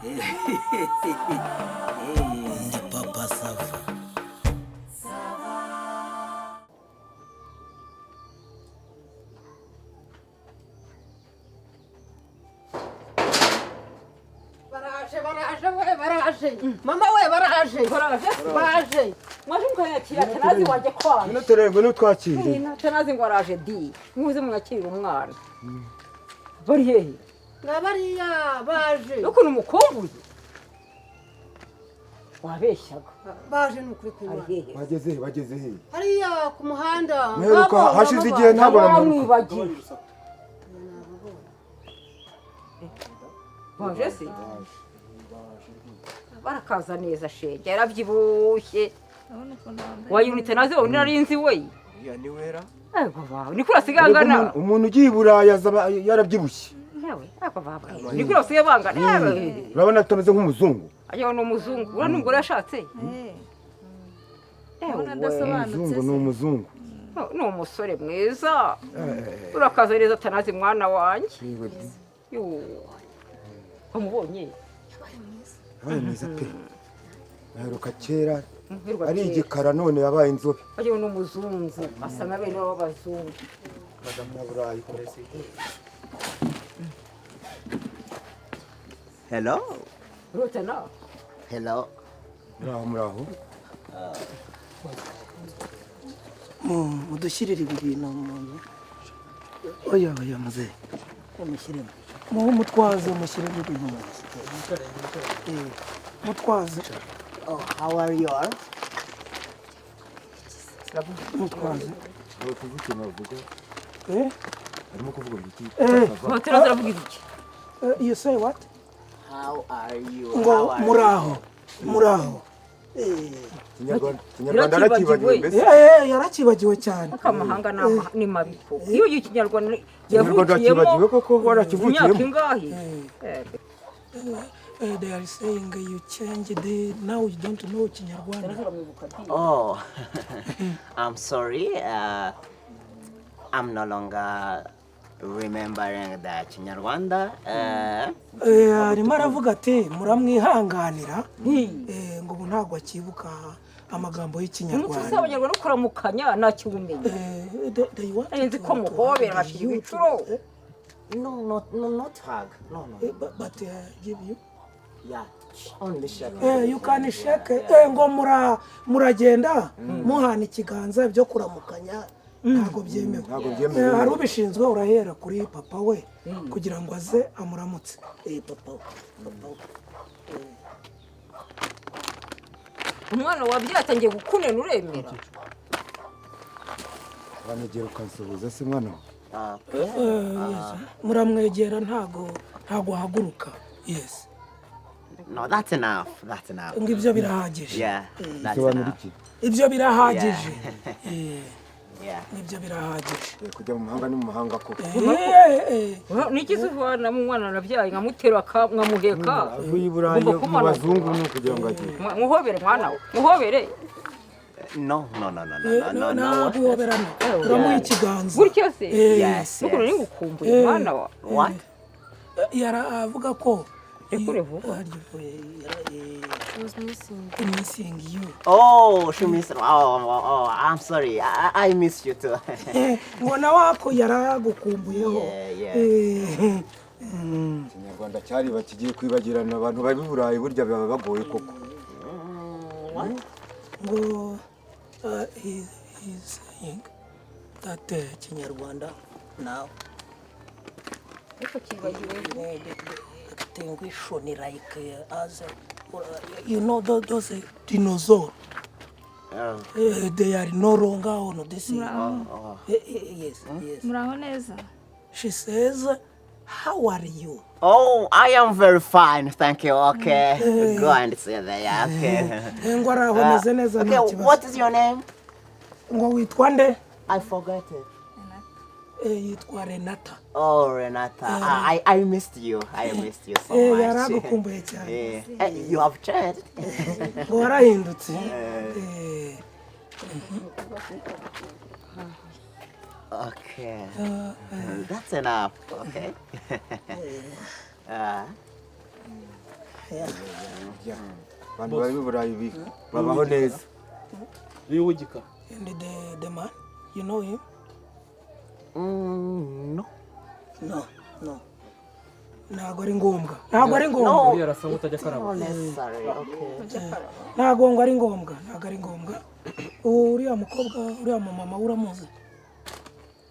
Ndi Papa Sava. Baraje, baraje we, baraje mama we, baraje, Baraje. Baje. Mwaje mukanyakira Tanazi wanjye kwanjye. Ngwino turebe, ngwino twakire. Tanazi ngo araje di, muze mwakirire umwana. Bari hehe? Na bariya baje. Ukuntu mukumbuye, wabeshyaga. Baje, ni ukuri Ari kw'Imana. hehe? Bageze he? Bageze he? Hariya ku muhanda. Mperuka Ngabo, hashize ngabo igihe baje. ntabwo namuheruka. Wamwibagiwe, baje se, barakaza neza. Shenge yarabyibushye. Urabona ukuntu wambaye. Wayunite naze wowe nari we. Uriya ni wera. Ego bawe, niko urasigaye angana. Umuntu ugiye i Burayi azaba yarabyibushye. Yewe, ego baba, niko urasigaye bangana, yewe. Urabona atameze nk'umuzungu. Ayo ni umuzungu, uriya ni umugore yashatse. Urabona Ewe. adasobanutse. Umuzungu ni Se. umuzungu. Ni umusore mwiza. Urakaza neza Tanazi mwana wanjye. Yewe di. Yoo. Wamubonye? Yabaye mwiza pe. Aheruka kera Muhirwa ari kera. igikara, none yabaye inzobe. Ayo ni umuzungu, asa na bene w'abazungu. Abanyaburayi koko. Hello. Rutana. Hello. Muraho, muraho. Mudushyirire ibi bintu mu nzu. Oya, oya, muzehe, mushyiremo mu mutwaze, mushyiremo ibintu mu nzu. Mutwaze. Oh, how are you all? Mutwaze. Ntabwo tuzi ikintu bavuga. Eh? Arimo kuvuga ngo iki? Tanazi aravuga iki? You say what? How are you? Ngo How are you? muraho, muraho. Kinyarwanda, Kinyarwanda Yarakibagiwe. arakibagiwe mbese. Yarakibagiwe cyane. Ariko amahanga ni mabi ko iyo ikinyarwanda Kinyarwanda yavukiyemo wakibagiwe koko? imyaka Warakivukiyemo. ingahe? They are saying you change the now you don't know Kinyarwanda. Oh, I'm sorry. I'm no longer remembering the Kinyarwanda. Arimo aravuga ati muramwihanganira, ngo ubu ntabwo akibuka amagambo Umuco y'Ikinyarwanda. z'abanyarwanda no kuramukanya ntakiwumenya. They want Nzi ko muhobera nkashyira you ibicuro. No, not no, not hug. No, no. But give you Yeah, only shake. You can shake. Ngo muragenda muhana ikiganza, byo kuramukanya ntabwo byemewe. Ntabwo byemewe. Hari ubishinzwe, urahera kuri papa we kugira ngo aze amuramutse. Papa we, papa we. Umwana wabyaye atangiye gukunena, uremera? Wanegera ukansuhuza se mwana we? Yes. Muramwegera, ntago ahaguruka, yes. No, that's enough. That's enough. Ngo ibyo birahagije. Yeah, that's Bisobanura enough. iki? Ibyo birahagije. Yeah. Ibyo birahagije. Kujya mu mahanga ni mu mahanga koko. Nigeze uvanamo umwana nabyaye nkamutera nkamuheka. Avuye i Burayi Ugomba mu kumanuka. bazungu ni ukugira ngo agere. Muhobere mwana we, muhobere. No, no, no, no, no, no, no, no. Ntaguhoberana, uramuha ikiganza. Gutya se? Yes, N'ukuntu yes. nari ngukumbuye mwana wa. What? Yara avuga ko Rekure vuba. Was missing. Missing you. Oh, she missed. Oh, I'm sorry. I miss you too. Ngo nawe ako yaragukumbuyeho. Yeah. Ikinyarwanda cyariba kigiye kwibagirana. Abantu bari i Burayi burya baba bagoye koko. Ngo he is saying that Kinyarwanda now Ariko kibagiwe. Extinction like as you know those dinosaur. Oh. They are no longer on this. Muraho. Yes. Muraho neza. She says, "How are you?" Oh, I am very fine, thank you. Okay, go and sit there. Okay. Ngo araho ameze neza, Okay, nta kibazo. what is your name? Ngo witwa nde? I forgot it. Yitwa Renata. Oh, Renata, I missed you. I missed you so much. Yaragukumbuye cyane. Yeah. You have changed. Ngo warahindutse. Okay. That's enough. Okay. Yeah. Yeah. Abantu bari i Burayi babaho neza. Uyu w'igikara. And the man, you know him? No. No. Ntabwo ari ngombwa. Ntabwo ari ngombwa. Uriya arasa nk'utajya akaraba. Not necessary. Okay. Ntabwo ngo ari ngombwa. Ntabwo ari ngombwa. Uriya mukobwa, uriya mumama uramuzi?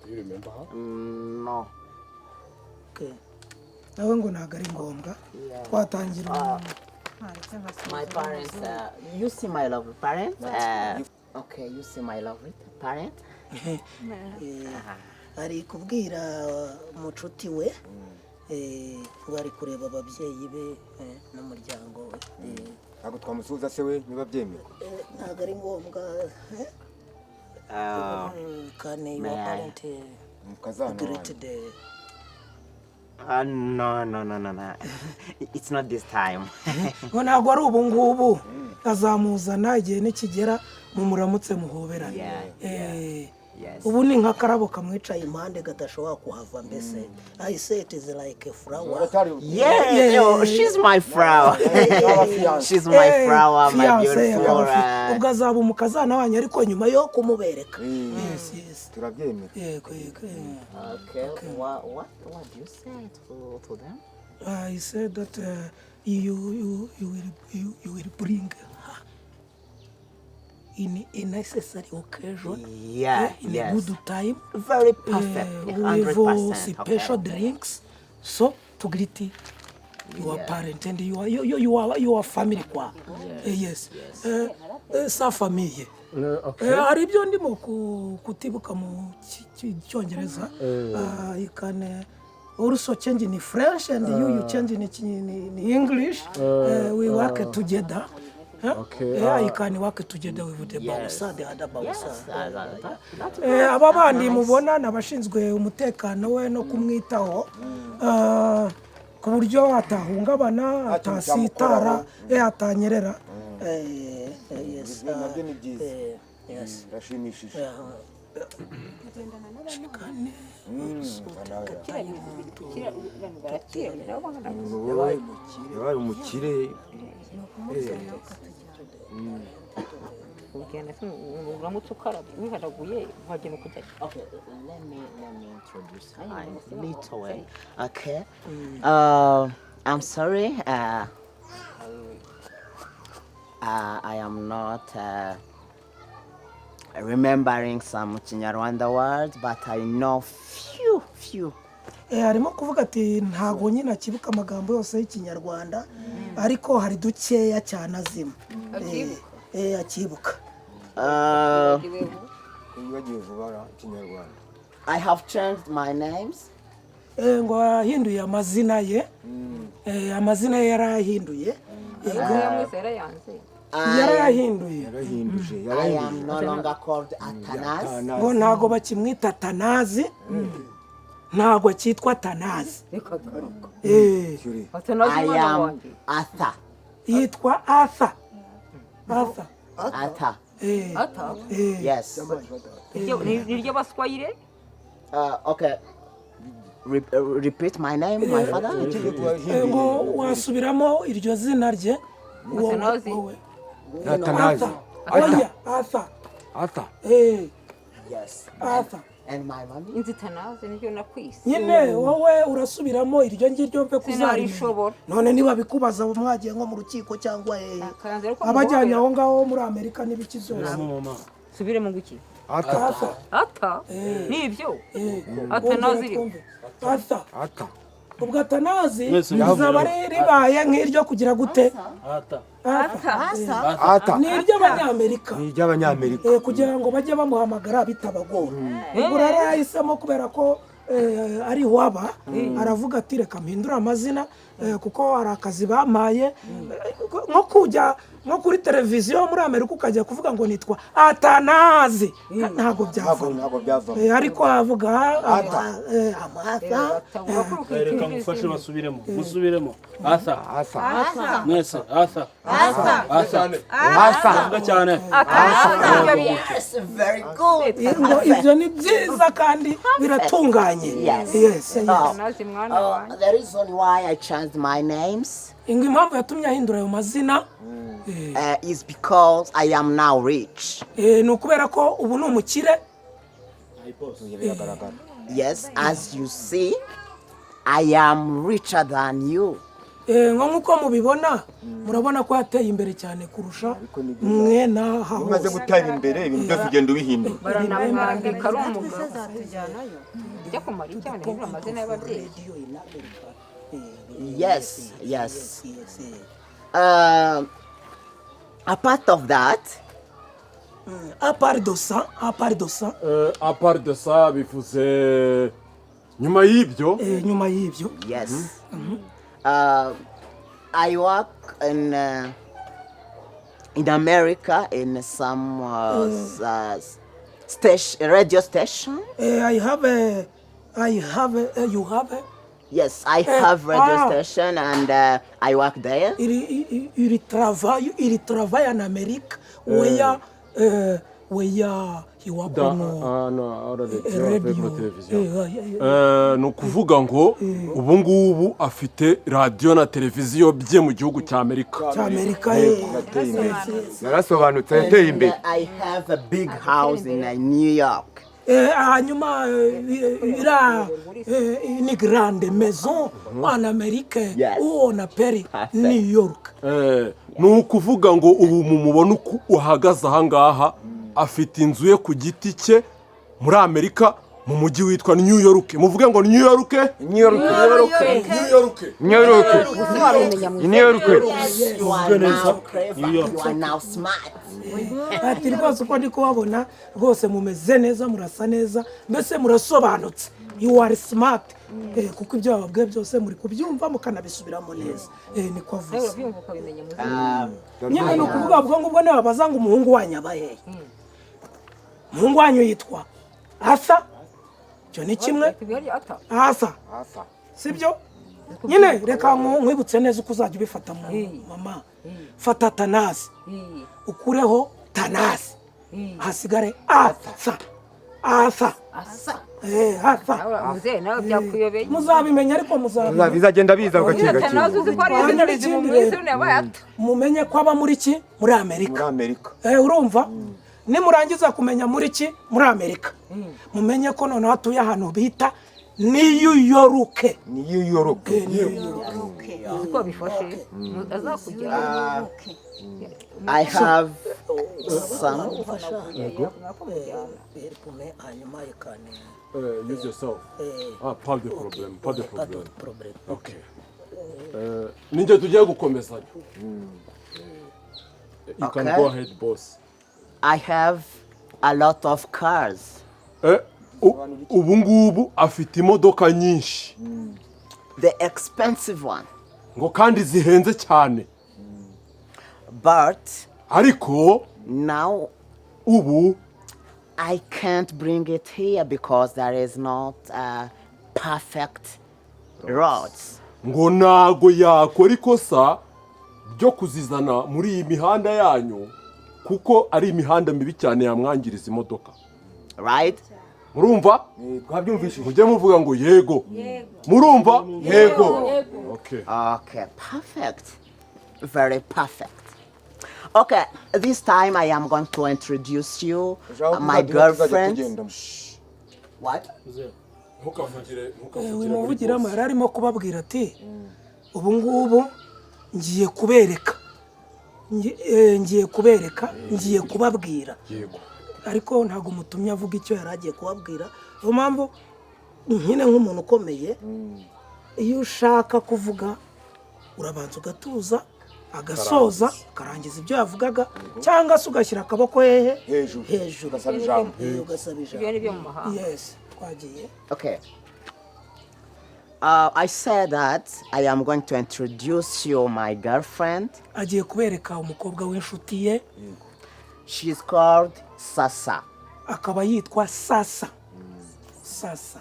Do you remember her? No. Okay. Nawe ngo ntabwo ari ngombwa. Twatangira. My parents, you see my lovely parents. Okay, you see my lovely parents. Ari kubwira mucuti we ngo ari kureba ababyeyi be n'umuryango we. Ntabwo twamusuhuza se we niba byemerwa? Ntabwo ari ngombwa. Can your May I? parent Umukazana greet wanjye. the No, no, no, no, no. It's not this time. Ngo ntabwo ari ubu ngubu, azamuzana igihe nikigera mumuramutse muhoberane. Yeah. Yes. Ubu ni nk'akarabo kamwicaye impande kadashobora kuhava mbese. I say it is like a flower. Baracyari Yeah, oh, she's my flower. She's my flower, my Fiancé, beautiful. akaba ubwo azaba umukazana wanyu ariko nyuma yo kumubereka. Yes. Turabyemera. Yego. Okay. What do you say to them? I said that you will bring her in a necessary occasion, in a good time, Very perfect. with 100%. special Okay. drinks, so to greet your parent and your you, you, you are your family kwa. Yes. Sa famille. Okay. Hari ibyo ndimo kutibuka mu Cyongereza. You can also change in French and you change in English. We work together. Huh? Okay, Yeah, you can work together with the bouncer, the other bouncer. Yes, that's Aba bandi mubona ni abashinzwe umutekano we no kumwitaho, ku buryo atahungabana, Nta kintu atasitara, cyamukoraho. Atanyerera. Yes, Ibyo nabyo ni byiza. Yes. Birashimishije. Shikane. Yabaye umukire. Ugenda se uramutse ukarabye wihanaguye wagenda ukajyayo. Okay, let me introduce my little way. Okay. I'm sorry. I am not remembering some Kinyarwanda words, but I know few, few. Arimo kuvuga ati ntago nyine akibuka amagambo yose y'Ikinyarwanda, ariko hari dukeya cyane azima. Akibuka. Wibagiwe vuba ra, Ikinyarwanda. I have changed my names. Ngo yahinduye amazina ye. Amazina ye yarayahinduye. Mwese yarayanze. Yarayahinduye. Yarahinduje. I am Yarahinduje. no longer called Atanas. Ngo ntago bakimwita Tanazi, ntago akitwa Tanazi. Reka. Cyuri. Atanazi I umwana am wanjye. Arthur. Yitwa Arthur, Arthur. Arthur. Ata. Yes. Ni iry'abaswayire. Okay. Repeat my name, my father. Ngo wasubiramo iryo zina rye wowe? Atanazi. Wowe. Atanazi. Arthur, oya, Arthur. Arthur. Yes. Arthur. And my mommy? Inzitanazi niryo nakwise. Nyine wowe urasubiramo iryo ngiryo mve kuzarimenya. Sinarishobora. None niba bikubaza mwagiye nko mu rukiko cyangwa hehe, Akayanza ariko abajyanye aho ngaho muri Amerika n'ibiki byose. Mama. Subire mu guki. Arthur. Arthur. Ata nibyo. Atanazi iri. Twumve. Arthur. Arthur. Ubwo Atanazi Mwese rizaba ribaye nk'iryo kugira gute? Ata. Arthur. Arthur. Ni iry'Abanyamerika. Ni iry'Abanyamerika. Kugira ngo bajye bamuhamagara bitabagora. Ubwo rero yahisemo kubera ko ari iwaba, aravuga ati reka mpindure amazina, kuko hari akazi bampaye. Nko kujya nko kuri televiziyo muri Amerika ukajya kuvuga ngo nitwa Atanazi, ntabwo Ntabwo byavamo. Ntabwo byavamo. Ariko avuga Arthur. Reka ngufashe basubiremo, musubiremo. Arthur. Arthur. Mwese Arthur. Arthur. Arthur. Vuga cyane. Yes, very good. Ngo ibyo ni byiza kandi biratunganye. Yes. Yes. Oh, Atanazi mwana wanjye. the reason why I changed changed my names Ngo impamvu yatumye ahindura ayo mazina is because I am now rich. Ni ukubera ko ubu ni umukire. Biragaragara. Yes, as you see, I am richer than you. Nko nk'uko mubibona, murabona ko yateye imbere cyane kurusha mwe n'aha Iyo umaze hose. gutera imbere, ibintu byose ugenda ubihindura. Baranamwambika ari umugabo. Tuzatujyanayo. Ujya kumara icyo ahindura amazina y'ababyeyi. Yes. A part of that, À part de ça, à part de ça. À part de ça bivuze nyuma y'ibyo. Nyuma y'ibyo. Yes, I work in America in some station, radio station. I have a, you have a, Yes, I have radio station and I work there. Il travaille en Amérique where he work Da- on ah, no, radio, radio. avec televiziyo. Eh. Ni ukuvuga ngo ubu ngubu afite radiyo na televiziyo bye mu gihugu cya Amerika. Cy'Amerika. Yateye imbere, yarasobanutse, yateye And imbere. I have a big house in New York. Hanyuma ira une grande maison en Amérique Yes. où on appelle Perfect. New York. Ni ukuvuga ngo ubu mumubona uko uhagaze ahangaha, afite inzu ye ku giti cye muri Amerika mu mujyi witwa New York. Muvuge ngo New York. New York. New York. New York. New York. You are now clever. You are now smart. Ati rwose uko ndi kubabona, rwose mumeze neza, murasa neza, mbese murasobanutse, you are smart. Kuko ibyo bababwiye byose muri kubyumva mukanabisubiramo neza. Niko avuze. Urabyumva ukabimenya mu Nyine ni ukuvuga ubwo ngubwo nibabaza ngo umuhungu wanyu aba hehe, umuhungu wanyu yitwa Asa, icyo ni kimwe. Asa, sibyo? Nyine reka nkwibutse neza uko uzajya ubifata mu mama. Fata Tanasi, ukureho Tanasi, hasigare Asa, Asa. Asa. Asa. Muzehe, nawe byakuyobeye. Muzabimenya, ariko muzabimenya. Bizagenda biza gake gake. Tanazi uzi ko ari izina rizima mu isi yabaye ata. Mumenye ko aba muri ki? Muri Amerika. Muri Amerika. Urumva, nimurangiza kumenya muri ki, muri Amerika, mumenye ko noneho atuye ahantu bita New York. New York. Uzi ko bifashe azakugeraho. I have some. Hanyuma ikane. Use yourself. Ah, pas de problème, pas de problème. Okay. Ninjye tugiye gukomezanya. You can Okay. go ahead, boss. I have a lot of cars. Ubu ngubu afite imodoka nyinshi. The expensive one. Ngo kandi zihenze cyane. But ariko now ubu I can't bring it here because there is not perfect roads. Ngo ntago yakora ikosa ryo kuzizana muri iyi mihanda yanyu kuko ari imihanda mibi cyane yamwangiriza imodoka. Right? Murumva? Twabyumvishije. Mujye muvuga ngo yego. Murumva? Yego. Okay. Okay, perfect. Very perfect. Okay, this time I am going to introduce you my girlfriend. What? Ntukavugire, ntukavugire. Wimuvugiramo, yari arimo kubabwira ati ubu ngubu ngiye kubereka, ngiye kubereka, ngiye kubabwira. Yego. Ariko ntabwo mutumye avuga icyo yari agiye kubabwira. Niyo mpamvu nyine nk'umuntu ukomeye, iyo ushaka kuvuga urabanza ugatuza, agasoza, akarangiza ibyo yavugaga, cyangwa se ugashyira akaboko hehe? Hejuru. Hejuru. Ugasaba ijambo. Ugasaba Ibyo ijambo. ni byo mu mahanga. Yes, twagiye. Okay. I said that I am going to introduce you my girlfriend. Agiye kubereka umukobwa w'inshuti ye. She's called Sasa. Akaba yitwa Sasa, Sasa.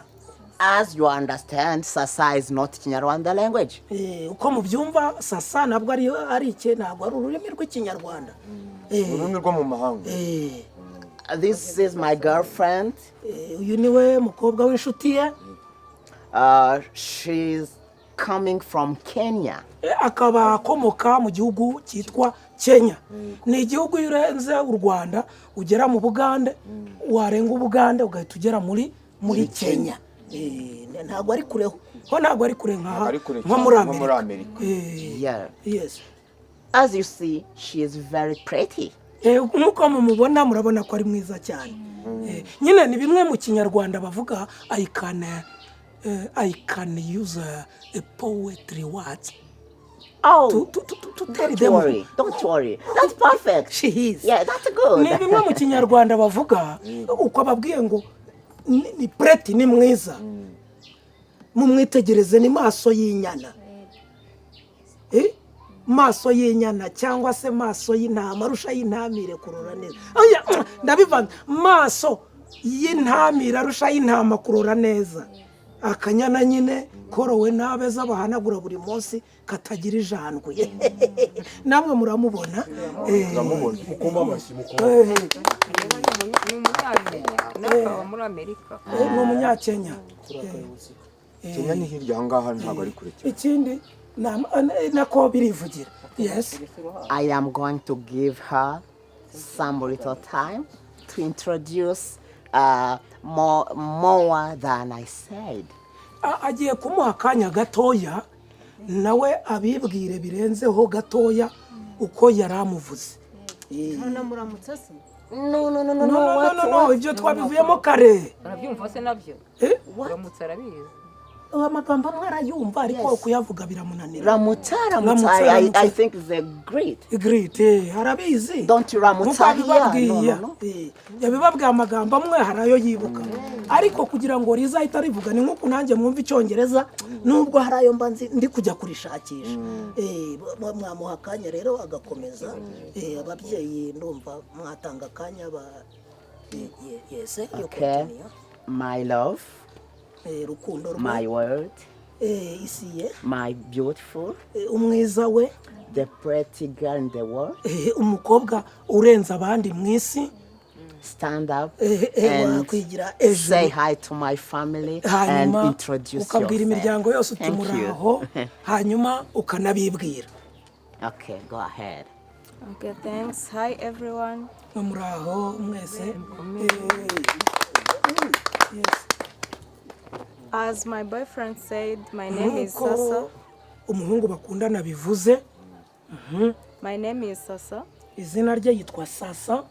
As you understand, Sasa is not Kinyarwanda language. Uko mubyumva, sasa ntabwo ari iki, ntabwo ari ururimi rw'Ikinyarwanda. Ururimi rwo mu mahanga. This is my girlfriend. Uyu niwe mukobwa w'inshuti ye. She's coming from Kenya. Akaba akomoka mu gihugu cyitwa Kenya. Ni igihugu iyo urenze u Rwanda ugera mu Bugande, warenga Ubugande ugahita ugera muri Kenya. Ntabwo ari kureho ho, ntabwo ari kure nkaha, Ari kure nko cyane, muri nko muri Amerika. Amerika. Yeah. Yes. As you see, she is very pretty. Nk'uko mumubona, murabona ko ari mwiza cyane. Nyine ni bimwe mu Kinyarwanda bavuga, I can use a poetry words Oh, to tell don't them worry. Don't worry. That's perfect. She is. Yeah, that's good. Ni bimwe mu Kinyarwanda bavuga uko ababwiye ngo ni pretty, ni mwiza, mumwitegereze, ni maso y'inyana. Maso y'inyana cyangwa se maso y'intama arusha y'intamire kurora neza. Oya, ndabivanze, maso y'intamire arusha y'intama kurora neza. Akanyana nyine korowe n'abeza bahanagura buri munsi, katagira ijandwe. Namwe muramubona. Turamubona. Mukoma amashyi, mukoma. Ni Umunyakenya, nawe akaba muri Amerika. Ni Umunyakenya. Kenya ni hirya aha ngaha, ntabwo ari kure cyane. Ikindi nako birivugira, yes. I am going to give her some little time to introduce more than I said. Agiye kumuha akanya gatoya nawe abibwire birenzeho gatoya uko yari amuvuze. Muramutse se? No, no, no, no, No, no. no, no. What, No, no. what? Ibyo twabivuyemo kare. Urabyumva se nabyo? Eh? Uramutse arabizi. Amagambo amwe arayumva, ariko Yes. kuyavuga biramunanira. Ramutsa, Ramutsa, Ramutsa. I Ramutsa. think the great. Great, arabizi. Don't you ramutsa Nkuko here? No, abibabwiye. no, no. Yabibabwiye, amagambo amwe hari ayo yibuka, ariko kugira ngo rizahita rivuga ni nk'uku nanjye mwumva Icyongereza, nubwo hari ayo mba nzi ndi kujya kurishakisha. Mwamuha akanya rero agakomeza. Ababyeyi ndumva mwatanga akanya ba yes, yo. Okay. Continue. My love, Rukundo rwe, my world, isi ye, my beautiful, umwiza we, the pretty girl in the world. Umukobwa urenze abandi mu isi. Stand up and Wakwigira say ejuru hi to my family and hanyuma introduce ukabwira yourself. imiryango yose uti Thank you. muraho, hanyuma ukanabibwira. Okay, go ahead. Okay, thanks. Hi, everyone. Muraho mwese. Yes. As my boyfriend said, my name is Nk'uko Sasa. umuhungu bakundana bivuze. My name is Sasa. Izina rye yitwa Sasa.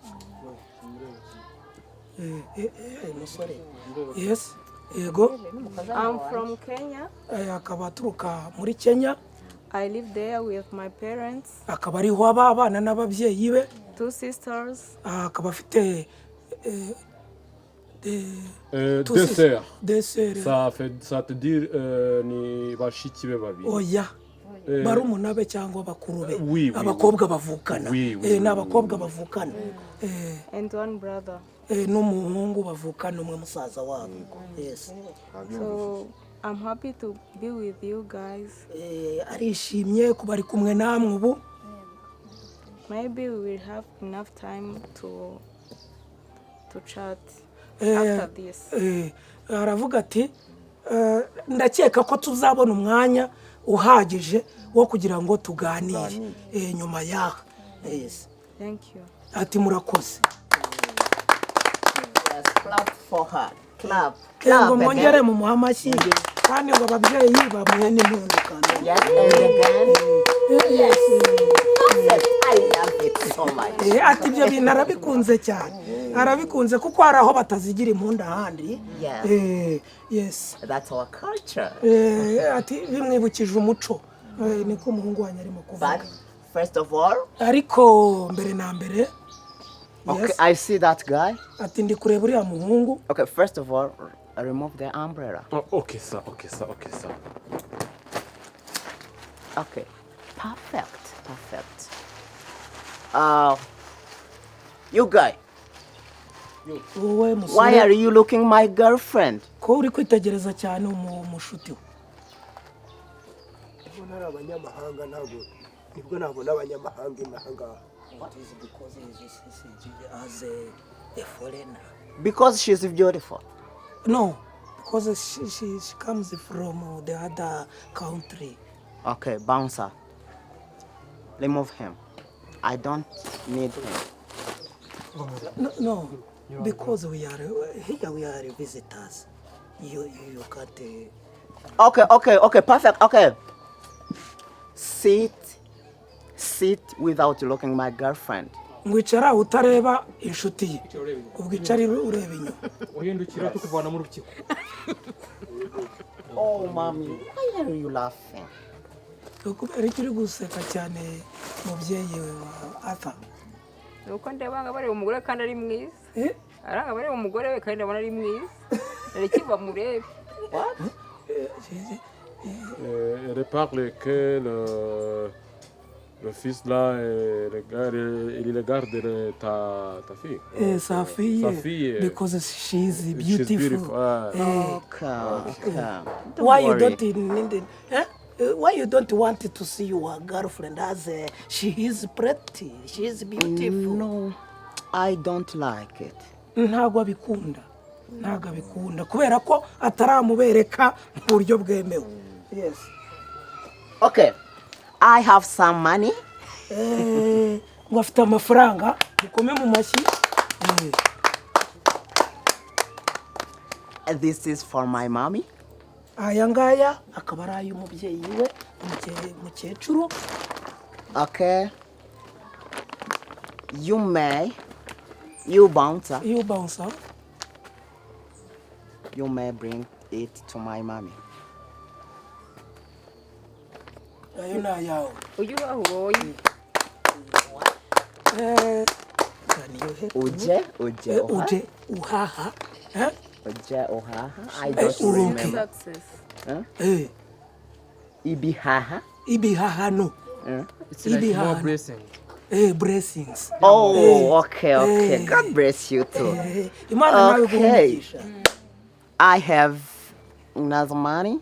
Musore, yes, yego. I'm from Kenya. Akaba aturuka muri Kenya. I live there with my parents, Akaba ariho aba abana n'ababyeyi be, two sisters, akaba afite two Deux sœurs. Deux sœurs. Ça fait, ça te dire ni bashiki be babiri. Oya, barumuna be cyangwa bakuru be, Oui, oui, abakobwa bavukana. Oui, Ni abakobwa bavukana. And one brother. N'umuhungu bavukana umwe, musaza wabo, yes. So I'm happy to be with you guys. Arishimye kuba ari kumwe namwe ubu. Maybe we will have enough time to chat after this. Aravuga ati ndakeka ko tuzabona umwanya uhagije wo kugira ngo tuganire nyuma y'aha. Yes. Thank you. Ati murakoze. Yes, clap for her. Clap. Ngo Clap mwongere again. mumuhe amashyi, kandi ngo ababyeyi bamuhe n'impundu kandi. Yes, and again. Yes. Perfect. I love it so much. Ati ibyo bintu arabikunze cyane, arabikunze kuko hari aho batazigira impundu ahandi. Yeah. Yes. That's our culture. Ati bimwibukije umuco. Niko umuhungu wanyu arimo kuvuga. But first of all, Ariko mbere na mbere, okay, yes. I see that guy. Ati ndi kureba uriya muhungu. Okay, first of all, remove the umbrella. Ah, ok ça, ok ça, ok ça. Okay, perfect, perfect. You guy, Wowe why musore, are you looking my girlfriend? Ko uri kwitegereza cyane umushuti we? Ndabona ari abanyamahanga, ntabwo nibwo nabona abanyamahanga inaha ngaha. As a foreigner. Because she's beautiful. No, Because she comes from the other country. Okay, bouncer. Remove him. I don't need him. No, because we are here, we are visitors. You can't. Okay, perfect. Okay. Sit without looking my girlfriend. Ngwicara utareba inshuti ye, ubwo icara ureba inyuma. Uhindukira tukuvana mu rukiko. Oh, mommy, why are you laughing? Kubera icyo uri guseka cyane, mubyeyi wa Arthur? Ni uko ndeba ngo bareba umugore kandi ari mwiza. Eh? Aranga bareba umugore we kandi ndabona ari mwiza, reka bamurebe. Elle parle que le fils là, il regarde ta fille. Sa fille. Sa fille. Because she is She's beautiful. beautiful. Ah. Okay. Don't Why you worry. don't need, eh? Why you don't want to see your girlfriend as she is pretty, she is beautiful? No, I don't like it. Ntabwo abikunda, ntabwo abikunda kubera ko ataramubereka mu buryo bwemewe, yes. Okay, I have some money. Ngo afite amafaranga, mukome mu mashyi. This is for my mommy. Aya ngaya akaba ari ay'umubyeyi we, mukecuru. Okay. You may, you bouncer, You bouncer. You may bring it to my mommy. Ayo ni ayawe. Ujye ubaha ubonye. Niyo he- Uje, uha. Uje uhaha, eh? Uje uhaha. I don't Uronke. remember. Success. Huh? Ibihaha. Ibihahano. It's like more Ibihahano. blessing. Blessings. Oh, okay. God bless you too. Imana nawe iguhe Okay. umugisha. I have another money.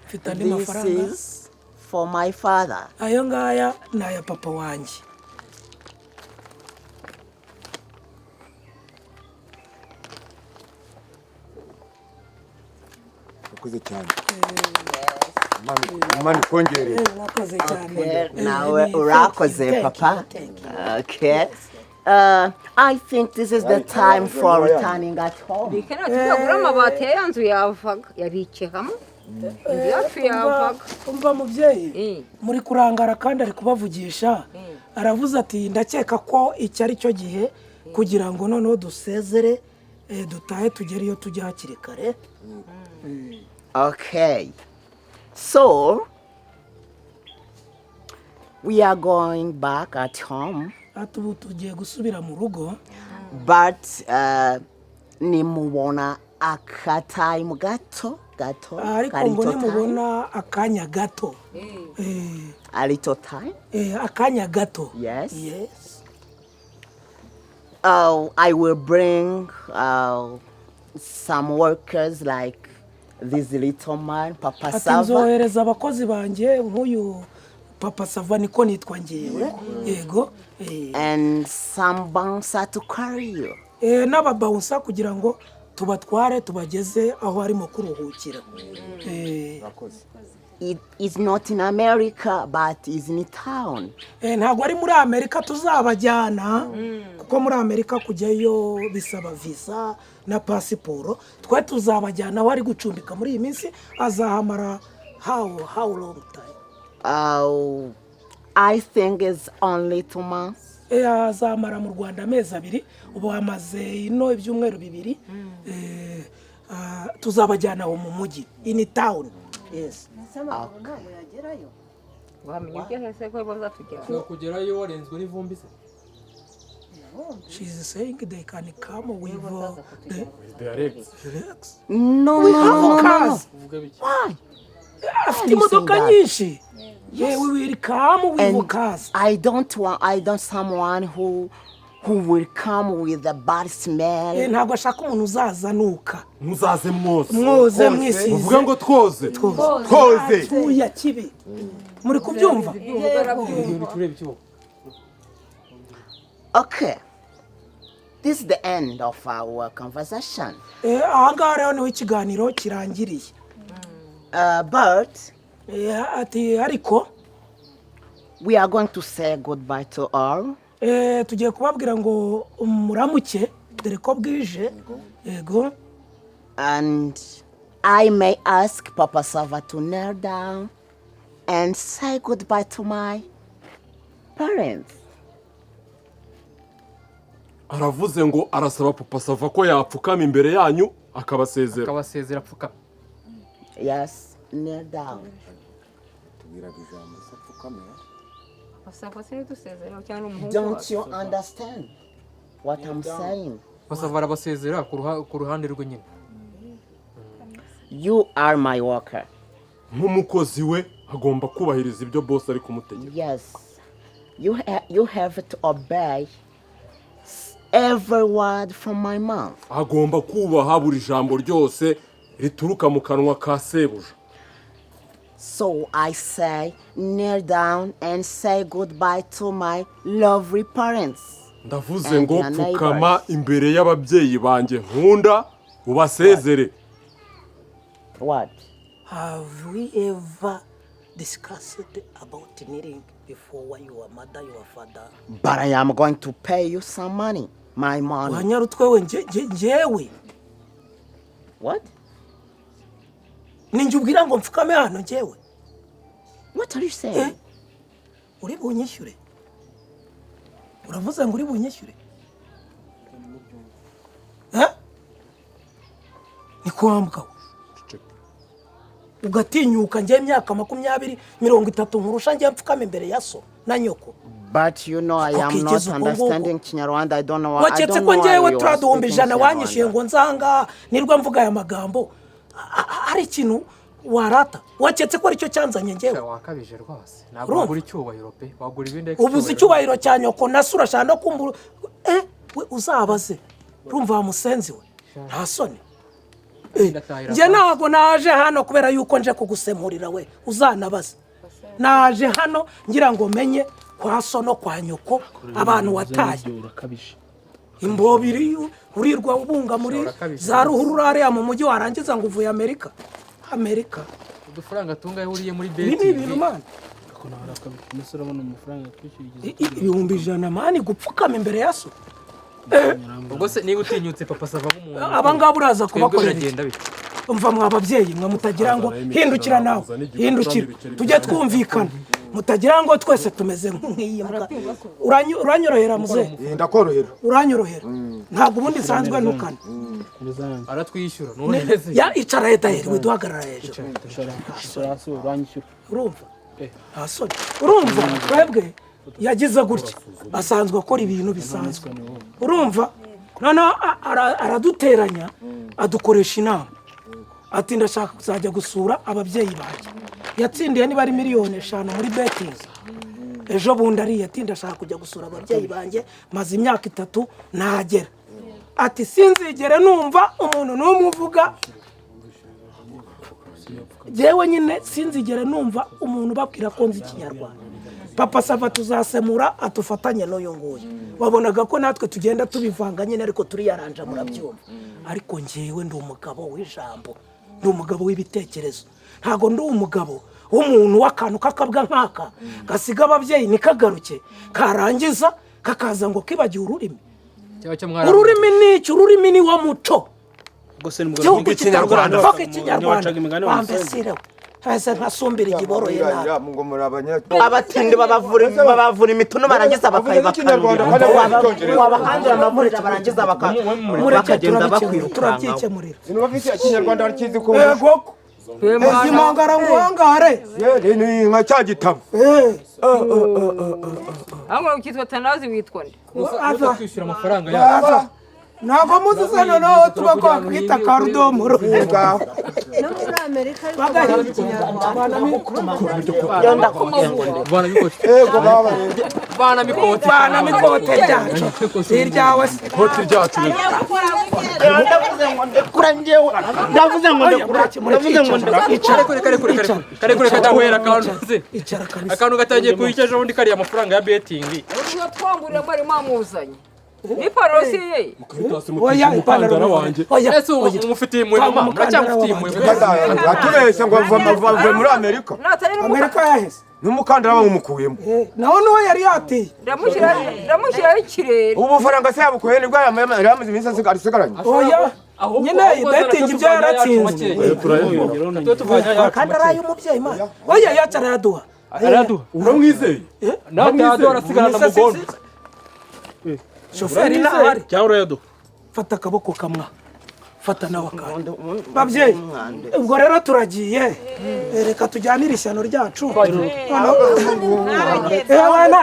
Mfite andi This mafaranga. is for my father. Ayo ngaya ni aya papa wanjye. Urakoze cyane. Imana ikongerere. Urakoze cyane. Okay, nawe urakoze, Thank you, papa. thank you. Okay. I think this is the time for returning at home. Bike natugura amabati ya nzu yavaga yabikehamo inzu yacu yavaga. Umva mubyeyi, muri kurangara kandi ari kubavugisha, aravuze ati ndakeka ko iki ari cyo gihe kugira ngo noneho dusezere, dutahe tugere iyo tujya hakiri kare. Okay. So we are going back at home, Ati ubu tugiye gusubira mu rugo. But nimubona aka time gato gato, Ariko a ngo little time, nimubona akanya gato, a little time. Akanya gato. Yes. Yes. Oh, I will bring some workers like this little man, Papa Ati Sava. nzohereza abakozi banjye nk'uyu Papa Sava, niko nitwa ngewe, yego. And some bouncer to carry you. N'aba bouncer kugira ngo tubatware tubageze aho arimo kuruhukira. It is not in America, but is in town. Ntabwo ari muri Amerika tuzabajyana, kuko muri Amerika kujyayo bisaba visa na pasiporo. Twe tuzabajyana aho ari gucumbika muri iyi minsi. Azahamara how long time? I think it's only 2 months. Azamara mu Rwanda amezi 2, ubu amaze ino ibyumweru 2. Tuzabajyana aho mu mujyi, in town, yes. Ese amaguru ntabwo yagerayo? Wamenya ibyo hese ko bazatugera. Ushobora kugerayo warenzwe n'ivumbi se? She's saying they can come with the Their legs. Legs. No, We no, have no, no, no. cars. Uvuga biki? Why? Afite imodoka nyinshi. Yeah, we will come with And cars. I don't want. I don't someone who will come with a bad smell. Ntabwo ashaka umuntu uzaza nuka. Muzaze mwoze. Mwoze mwisize. Muvuge ngo twoze. Twoze. Tuya kibi, muri kubyumva? Ibintu tureba icyo. Okay. This is the end of our conversation. Ahangaha rero niho ikiganiro kirangiriye. But Ati ariko we are going to say goodbye to all. Tugiye kubabwira ngo muramuke, dore ko bwije, yego. And I may ask Papa Sava to kneel down and say goodbye to my parents. Aravuze ngo arasaba Papa Sava ko yapfukama imbere yanyu akabasezera. Akabasezera apfukama. Yes, kneel down. Tubwiraga ijambo se apfukamira? Papa sinidusezeraho cyangwa umuhungu Don't wacu. you understand what I'm saying? Papa Sava arabasezera ku ruhande rwe nyine. You are my worker. Nk'umukozi we agomba kubahiriza ibyo boss ari kumutegeka. Yes. You have to obey every word from my mouth. Agomba kubaha buri jambo ryose rituruka mu kanwa ka sebuja. So I say, kneel down and say goodbye to my lovely parents. Ndavuze And ngo your pfukama neighbors. imbere y'ababyeyi banjye nkunda ubasezere. What? Have we ever discussed about kneeling before your mother, your father? But I am going to pay you some money. My money. Wanyarutwe we, njyewe What? Ninjye ubwira ngo mfukame hano njyewe? What are you saying? Uri bunyishyure? Uravuze ngo uri bunyishyure? Eh? Ni kwa mbwa we. Ugatinyuka njye imyaka 20, 30 nkurusha, njye mfukame imbere ya so na nyoko? But you know I am not Ukigeza uko nguko. understanding Kinyarwanda. I don't know. I Waketse don't ko know why ngewe you are turiya duhumbi speaking 100 wanyishyuye Kinyarwanda. ngo nzanga nirwa mvuga aya magambo, hari ikintu warata? Waketse ko aricyo cyanzanye ngewe? Wakabije rwose, ntabwo Urumva? wagura icyubahiro pe, wagura ibindi ariko Ubuze icyubahiro cya nyoko na so, urashaka no kumbura we uzabaze. Urumva wa musenzi we, nta soni? Njye ntabwo naje hano kubera yuko nje kugusemurira we, uzanabaze. Naje hano ngira ngo menye kwa so no kwa nyoko, abantu wataye. Urakabije. Imbobiri urirwa ubunga muri za ruhurura hariya mu mujyi, warangiza ngo uvuye Amerika, Amerika. Udufaranga tungahe uriye muri Ibi ni betting? ibintu, man. Ariko nawe arakabije, umusore abona amafaranga twishyuye. 100,000, man, gupfukama imbere ya so. Ubwo se niba utinyutse Papa Sava nk'umuntu, Aba ngaba uraza twebwe kubakorera iki? biragenda bite? Umva mwa babyeyi mwe, mutagira ngo hindukira nawe, hindukira tujye twumvikana, mutagira ngo twese tumeze nk'iyi mbwa. Uranyorohera muzehe? Ndakorohera. Uranyorohera, ntabwo ubundi nsanzwe ntukana. Aratwishyura none se? Ya icara etayeri, widuhagarara hejuru. Icara hasi, uranyishyura. Urumva, nta soni? Urumva twebwe yagize gutya, asanzwe akora ibintu bisanzwe, urumva? Noneho araduteranya, adukoresha inama, ati ndashaka kuzajya gusura ababyeyi banjye. Yatsindiye niba ari miliyoni 5 muri betting ejo bundi, ariye ati ndashaka kujya gusura ababyeyi banjye, maze imyaka 3 ntagera. Ati sinzigere numva umuntu n'umwe uvuga jewe nyine, sinzigere numva umuntu ubabwira ko nzi Ikinyarwanda. Papa Sava tuzasemura atufatanye n'uyu nguyu. Wabonaga ko natwe tugenda tubivanga nyine, ariko turiyaranja, murabyumva. Ariko njyewe ndi umugabo w'ijambo, ndi umugabo w'ibitekerezo, ntabwo ndi umugabo w'umuntu w'akantu k'akabwa nk'aka gasiga ababyeyi ntikagaruke, karangiza kakaza ngo kibagiwe ururimi. Cyaba cyo mwara Ururimi ni iki? Ururimi ni wo muco. Ubwo se nibwo Gihugu Kinyarwanda, vuga Ikinyarwanda. Wacaga imigani wa musenzi. Wambesirewe ese nkasumbira igiboroye nabi. Ngo muri abanya Abatindi babavura imituno, barangiza bakayibakanurira, wabahandura amavunja, barangiza bakagenda bakwirukankaho. Turabyikemurira. Sinubafite Ikinyarwanda arakizi ko Yego, zimangara ngo uhangare. Ni nka cya gitabo. Ahubwo ukitwa Tanazi, witwa nde? Ava. Kwishyura amafaranga yacu. Ava. Ntabwo muzi se noneho tuba twakwita karudomoro? No muri Amerika ariko bavuga Ikinyarwanda. Bana mikote. Yego baba. Bana mikote. Bana mikote ryacu iryawe se? Ikoti ryacu. Ndavuze ngo ndekura njyewe, ndavuze ngo ndekura, ndavuze ngo ndekura. Kare kare kare kare kare kare, kadahwera akantu se. Icara kabisa. Akantu gatangiye kuyica ejo bundi, kariya amafaranga ya betting. Urwo twangurira mwari mwamuzanye. N'ipantaro si iye. Mukaritasi Oya, mutije ipantaro umukandara wanjye. Oya, Ese ubu umufitiye impuhwe Tanga mama, umukandara muracyamufitiye wanjye. impuhwe. Atubeshya ngo avuye muri Amerika. Amerika yaheze. N'umukandara bawumukuyemo. Naho niho yari yatiye. Ndamushyiraho ikirere. Ubu bufaranga se yabukuye nibwo yari amaze iminsi asigaranye. Oya, nyine betingi ibyo yaratsinze. Kandi ari ay'umubyeyi mana. Oya, yacu arayaduha. Arayaduha. Uramwizeye? Nawe atayaduha arasigarana mugondo. Shoferi ntahari. Cyangwa urayaduha? Fata akaboko kamwa. Fata nawe akandi. Babyeyi, ubwo rero turagiye. Reka tujyanire ishyano ryacu.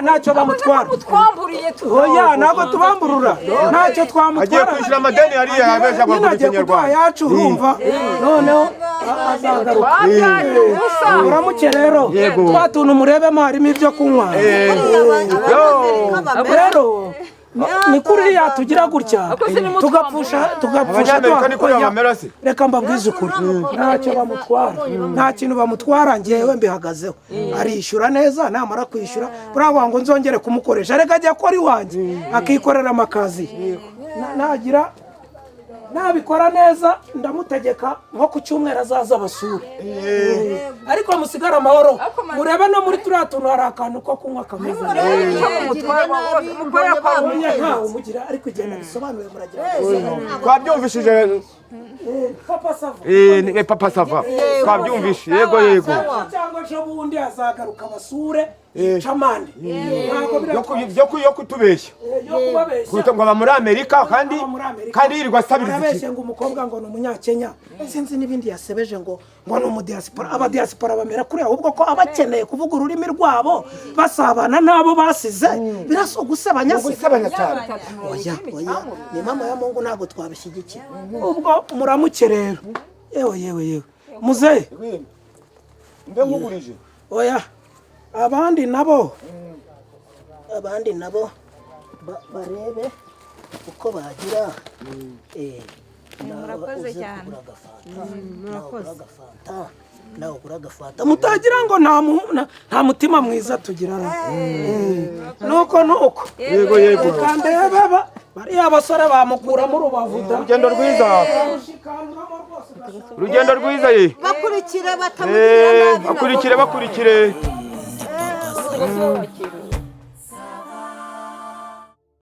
Ntacyo bamutwara. Twamburiye. Oya, ntabwo tubamburura. Ntacyo twamutwara. Agiye kwishyura amadeni hariya yabeshya ngo Nyine agura agiye kuduha ikinyarwanda. yacu urumva. Noneho azagaruka. Uramuke rero. Yego. Twa tuntu murebemo harimo ibyo kunywa. Rero ni kuriya tugira gutya tugapfusha tugapfusha. Abanyamerika ni kuriya bamera se? Reka mbabwize ukuri, ntacyo bamutwara, nta kintu bamutwara. Ngewe mbihagazeho, arishyura neza. Namara kwishyura buriya ngo nzongere kumukoresha, reka ajya akora iwanjye akikorera amakazi. Nagira nabikora neza ndamutegeka nko ku cyumweru azaza abasure, ariko musigare amahoro. Murebe no muri turiya tuntu hari akantu ko kunywa kameze neza. Ntawe umugira, ariko igenda bisobanuye muragira. Twabyumvishije. Papa sava. Eh, papa sava. Twabyumvishije, yego yego. Cyangwa ejo bundi azagaruka abasure camande. Ntabwo yo kutubeshya. Yo kubabeshya. Kuko ngo aba muri Amerika kandi yirirwa asabiriza iki. Arabeshye ngo umukobwa ngo ni umunyakenya, sinzi n'ibindi yasebeje ngo ni umudiyasipora. Abadiyasipora bamera kuriya ahubwo ko abakeneye kuvuga ururimi rwabo basabana n'abo basize birasa gusebanya se. Gusebanya cyane. Oya oya, ni mama ya Mungu, ntabwo twabishyigikiye. Ubwo muramuke rero. Yewe yewe yewe muzehe. Mbe nkugurije. Oya, abandi nabo barebe uko bagira. Murakoze cyane. Nawe ugura agafanta, mutagira ngo nta mutima mwiza tugira. Nuko nuko. Yego yego. Reka ndebe bariya basore bamukuramo urubavu da. Urugendo rwiza. Urugendo rwiza ye. Bakurikire batamugirira nabi. Bakurikire bakurikire.